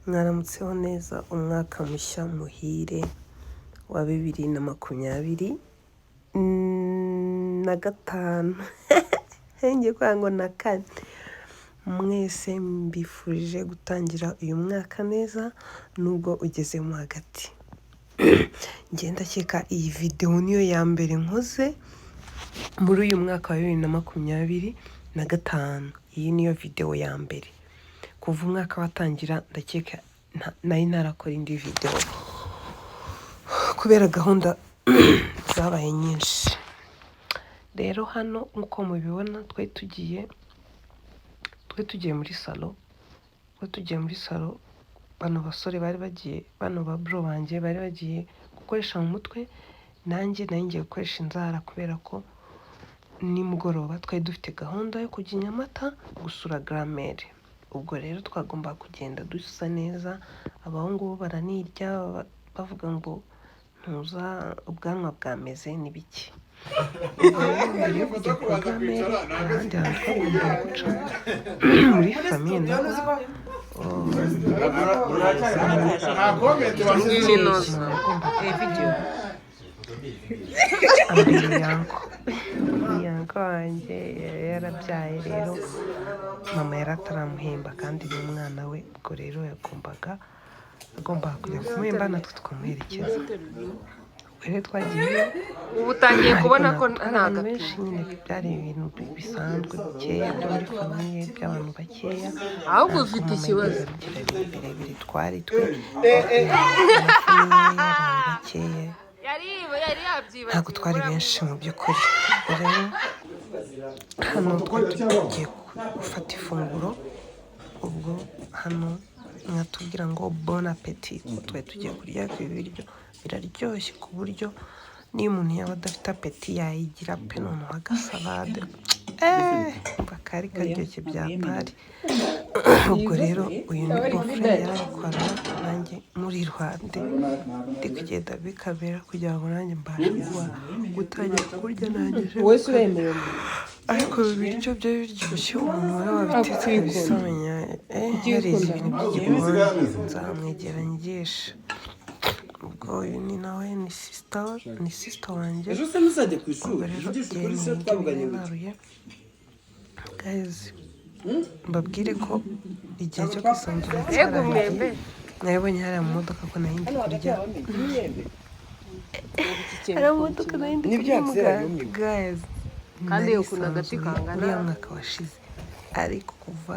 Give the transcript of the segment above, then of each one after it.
Mwaramutseho neza, umwaka mushya muhire wa 2025, ngiye kuvuga ngo na kane. Mwese mbifurije gutangira uyu mwaka neza nubwo ugezemo hagati. Njye ndakeka iyi videwo niyo ya mbere nkoze muri uyu mwaka wa 2025. Iyi niyo videwo ya mbere kuva umwaka watangira. Ndakeka nari ntarakora indi videwo kubera gahunda zabaye nyinshi. Rero hano nk'uko mubibona, twari tugiye muri salon, twari tugiye muri salon. Bano basore bari bagiye, bano ba bro banjye bari bagiye gukoresha mu mutwe, nanjye nari ngiye gukoresha inzara kubera ko nimugoroba twari dufite gahunda yo kujya i Nyamata gusura grand-mère. Ubwo rero twagombaga kugenda dusa neza. Abahungu bo baranirya, bavuga ngo ntuza ubwanwa bwameze n'ibiki. Ubwo rero mbere yo kujya kwa grand-mère, hari ahandi hantu twagombaga guca muri famille nabo. Ngiyi ni inoze. Agomba ambere uncle, ni uncle wanjye yari yarabyaye. Rero mama yari ataramuhemba kandi ni umwana we. Ubwo rero yagombaga kujya kumuhemba, natwe tukamuherekeza. Ubwo rero twagiyeyo. Ubu utangiye Ariko kubona ko ntabwo twari nta abantu gapimo. benshi nyine, byari ibintu bisanzwe bikeya byo muri famille, by'abantu bakeya. Ahubwo Ntabwo ufite mama ikibazo. yigeze abigira ibintu birebire. Twari twe na famille, abantu bakeya. Yari yabyibagiwe. Ntabwo twari benshi mu by'ukuri. Ubwo rero hano twari tugiye gufata ifunguro. Ubwo hano mwatubwira ngo bon appétit. Twari tugiye kurya ibiryo biraryoshye ku buryo niyo umuntu yaba adafite appétit yayigira pe. Noneho agasalade, umva kari karyoshye byatari. Ubwo rero uyu ni beau-frère, yari ari kwarura, nanjye muri iruhande ndi kugenda bikamera kugira ngo nanjye mbashe kuba gutangira kurya nangije. Wese uremerewe. Ariko ibi biryo byari biryoshye, umuntu wari wabitetse kabisa amenya yarize ibintu by'igikoni, nzamwegera nyigishe. Ubwo uyu ni nawe ni sister, ni sister wanjye. Ejo se ntuzajya ku ishuri? Ubwo rero Uvugisha igihe ukuri se, ni twavuganye gute? naruye. Guys, mbabwire ko igihe cyo kwisanzura Mbega cyararangiye. umwembe! Mwabibonye hariya mu modoka ko nari ndi kurya, hariya mu modoka nari ndi kurya N'ibyatsi umugati. yarayumye. Guys, Kandi ukuntu agati narisanzuye kangana. uriya mwaka washize, ariko kuva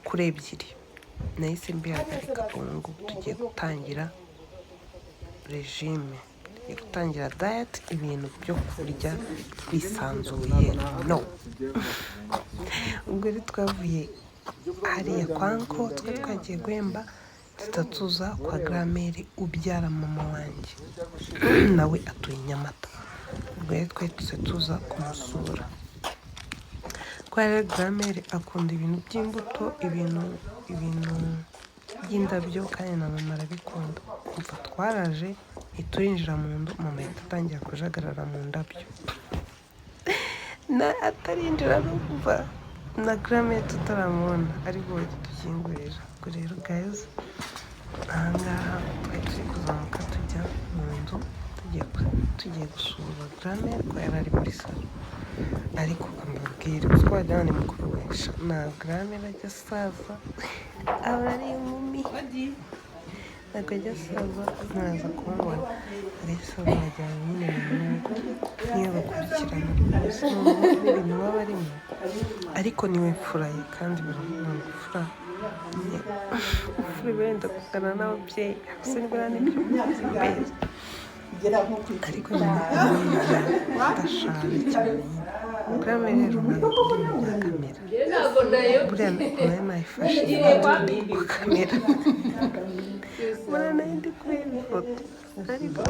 kuri 2 nahise mbihagarika. Ubu ngubu tugiye gutangira régime, tugiye gutangira diet, ibintu byo kurya twisanzuye. No ubwo rero twavuye hariya kwa uncle twari twagiye guhemba, tutatuza kwa grand-mère ubyara mama wanjye, nawe atuye i Nyamata. Ubwo rero twari tuze tuza kumusura. Kwa rero grand-mère akunda ibintu by'imbuto, ibintu by'indabyo, kandi na mama arabikunda. Umva, twaraje ntiturinjira mu nzu, mama ahita atangira kujagarara mu ndabyo na atarinjira no kuva na grand-mère tutaramubona, ariko dukingurira. Ubwo rero guys, ahangaha twari turi kuzamuka tujya mu nzu, tugiye gusura grand-mère ko yari ari muri salon. Ariko mbabwire ko wagira ngo ni mukuru we na grand-mère ajya asaza, aba ari inkumi, ntabwo ajya asaza. Muraza kumubona ajya asaza, wagira ngo nyine ni mu rugo niyo bakurikirana rwose n'ibintu baba barimo. Ariko niwe mfura ye, kandi ni imfura, imfura iba yenda kungana n'ababyeyi gusa nibura nibyo mbere. Ariko nyine adashaje cyane nyine. Grand-mère rero ntabwo akunda ibintu bya kamera. Buriya nayo nayifashe ku kamera, buriya nayo ndi kureba ifoto, ariko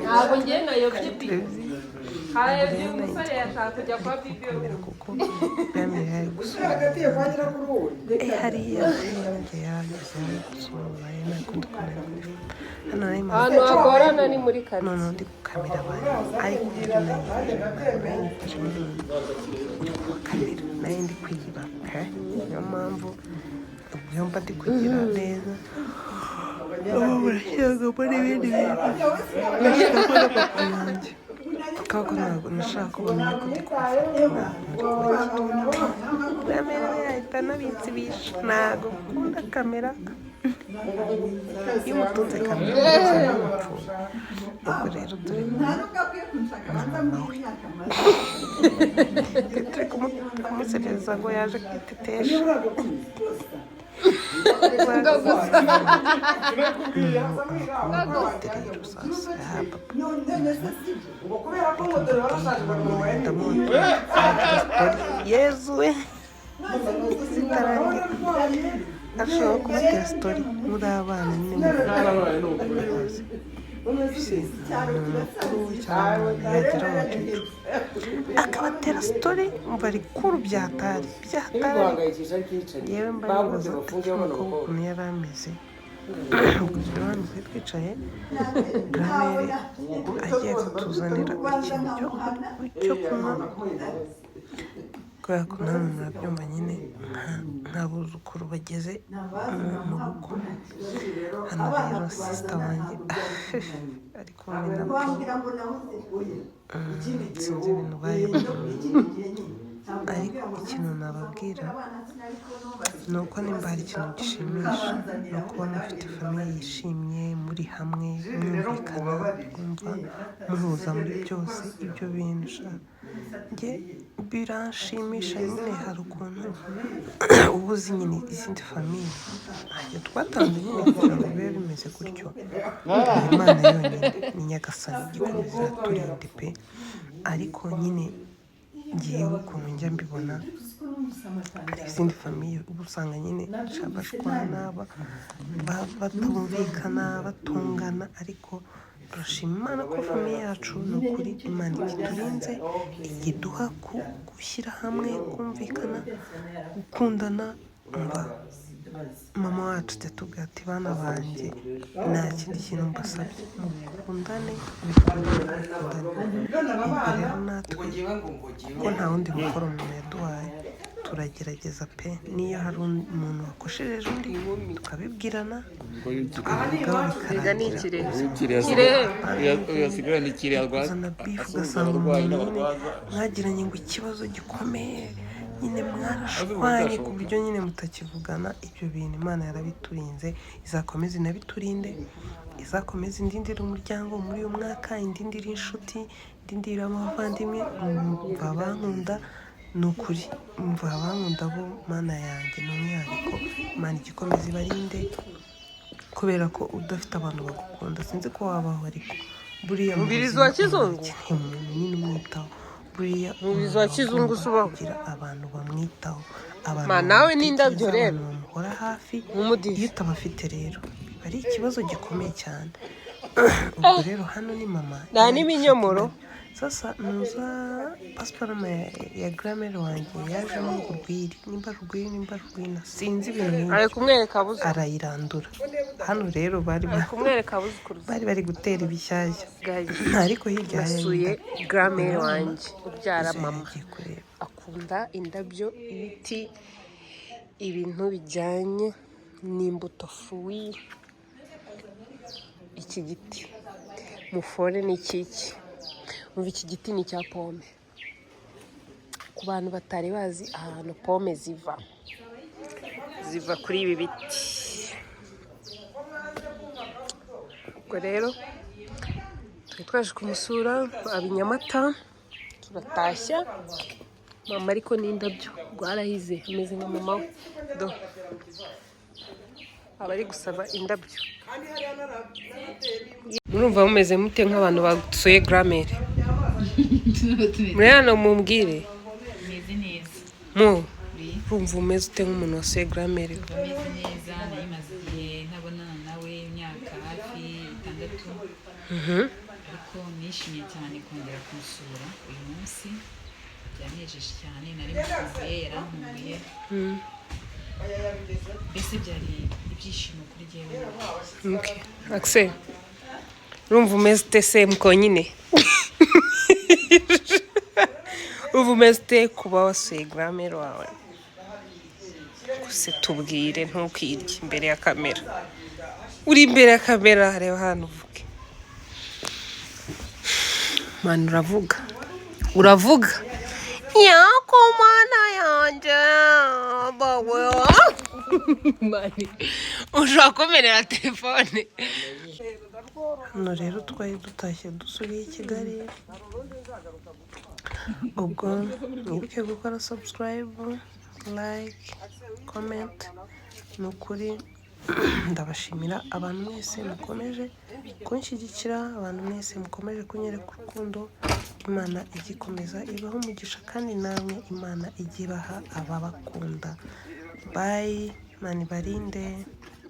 Ntabwo ngiye nayobye. Televiziyo. Ntabwo Harebye rero nari nzi umusore ko yashaka kujya ari kwa bibi. kubakamera, kuko gramere yari gusura hariya igihe yarageze ari gusura, ntabwo ndi kumera kubifata. Hano nari maze Ahantu hagorana ni muri karitsiye. Noneho ndi gukamera abantu, ariko uburyo nari nayifashe nk'umuntu uri kubakamera, nari ndi kwiba pe. Niyo mpamvu ubwo mba ndi kugira neza, ubu murashyiragamo n'ibindi bintu, ngashyiramo n'amaguru yanjye, kubera ko ntabwo nashaka ko bamenya ko ndi kubafata. Ntabwo ndi kubakira kamera, yahita anabinsibisha. Ntabwo akunda kamera. Iyo umutunze kamera usanga wapfuye. Ubwo rero turi na mama we, turi kumusereza ngo yaje kwitetesha. Ngo gusa. Abakobwa rero sasa, ah papa, reka mbabwire, mama story yezu we zitarangira, ashobora kubatera story muri abana nyine muzi umuntu mukuru cyangwa umuntu yagera mu mukecuru akabatera story, umva rikuru byahatari byahatari. Yewe, mba nibaza ati umukobwa ukuntu yari ameze. Ubwo rero hano twari twicaye, gramere agiye kutuzanira ikintu cyo kunywa, kubera ko namwe murabyumva nyine nk'abuzukuru bageze mu rugo. Hano rero sister wanjye ari kumwe na sinzi ibintu barimo, ariko ikintu nababwira ni uko nimba hari ikintu gishimisha, ni ukubona ufite famille yishimye, muri hamwe, mwumvikana, mwumva muhuza muri byose. Ibyo bintu sha njye biranshimisha nyine. Hari ukuntu uba uzi nyine izindi famille ntacyo twatanze nyine kugira ngo bibe bimeze gutyo. Ni Imana yonyine, ni Nyagasani igikomeza iraturinde pe. Ariko nyine ngewe ukuntu njya mbibona, hari izindi famille uba usanga nyine sha bashwana, batumvikana, batongana, ariko turashima Imana ko famille yacu, ni ukuri Imana ikiturinze, ikiduha gushyira hamwe, kumvikana, gukundana. Umva, mama wacu yatubwiye ati: "Bana banjye, nta kindi kintu mbasabye, mukundane, mukundane, mukundane." Ubwo rero natwe, kuko nta wundi mukoro umuntu yaduhaye, turagerageza pe. Niyo hari umuntu wakoshereje undi, tukabibwirana, tukabivugaho, Rega ni bikarangira. Ikirehe. Kirehe. Uyasigarana ikirehe. Kuzana beef, ugasanga umuntu nyine mwagiranye ngo ikibazo gikomeye nyine, mwarashwanye ku buryo nyine mutakivugana. Ibyo bintu Imana yarabiturinze, izakomeza inabiturinde, izakomeza indindire umuryango muri uyu mwaka, indindire inshuti, indindire abavandimwe. Mva bankunda, ni ukuri mva abankunda bo, Mana yanjye, ni umwihariko. Imana igikomeza ibarinde, kubera ko udafite abantu bagukunda sinzi ko wabaho. Ariko buriya mu Umubirizi buzima wa kizungu? umuntu akeneye umuntu nyine umwitaho. Buriya Umubirizi umuntu wa kizungu agomba se ubaho? kugira abantu bamwitaho, abantu Ma, nawe n'indabyo bamutekereza, rero. abantu bamuhora hafi. Nk'umudive. Iyo utabafite rero biba ari ikibazo gikomeye cyane. Ubwo rero hano ni mama Nta yari n'ibinyomoro. gushaka indabyo. Sasa nuza pasiparume ya gramere wanjye yajemo urwiri, nimba rugwiri, nimba rwina, sinzi ibintu Ari nk'ibyo, kumwereka abuzukuru. arayirandura. Hano rero bari Ari kumwereka abuzukuruza. bari bari gutera ibishyashya, Guys, ariko hirya hari nasuye indabyo. gramere Mama wanjye ubyara izo mama. yagiye kureba. Akunda indabyo, ibiti, ibintu bijyanye n'imbuto, fruit. Iki giti mufore ni ikiki? Umva, iki giti ni icya pome. Ku bantu batari bazi ahantu pome ziva, ziva kuri ibi biti. Ubwo rero twari twaje kumusura aba i Nyamata, turatashya mama. Ariko n'indabyo rwarahize, ameze nka mama we. Do, aba ari gusaba indabyo. Murumva mumeze mute nk'abantu basuye gramere muri hano? Mumbwire. Meze neza. Mu Uri urumva umeze ute nk'umuntu wasuye gramere? Meze neza. Nari maze igihe ntabonana nawe, imyaka hafi 6, ariko Ko nishimiye cyane kongera kumusura uyu munsi. Byanejeje cyane, nari mukumbuye, yarankumbuye. Mbese byari ibyishimo kuri jyewe. Okay. Axel, urumva umeze ute se mukonyine? Urumva umeze ute kuba wasuye grand-mère wawe? Gusa tubwire, ntukirye imbere ya kamera. Uri imbere ya kamera, reba hano uvuge. Mwana, uravuga. Uravuga. Yako mana yanjye bawe. Mani, ushobora kumenera telefone. Hano rero twari dutashye, dusubiye i Kigali. Ubwo mwibuke gukora subscribe, like, comment. Ni ukuri ndabashimira abantu mwese mukomeje kunshyigikira, abantu mwese mukomeje kunyereka urukundo. Imana igikomeza ibaha umugisha, kandi namwe Imana ijye ibaha ababakunda. Bye, Imana ibarinde.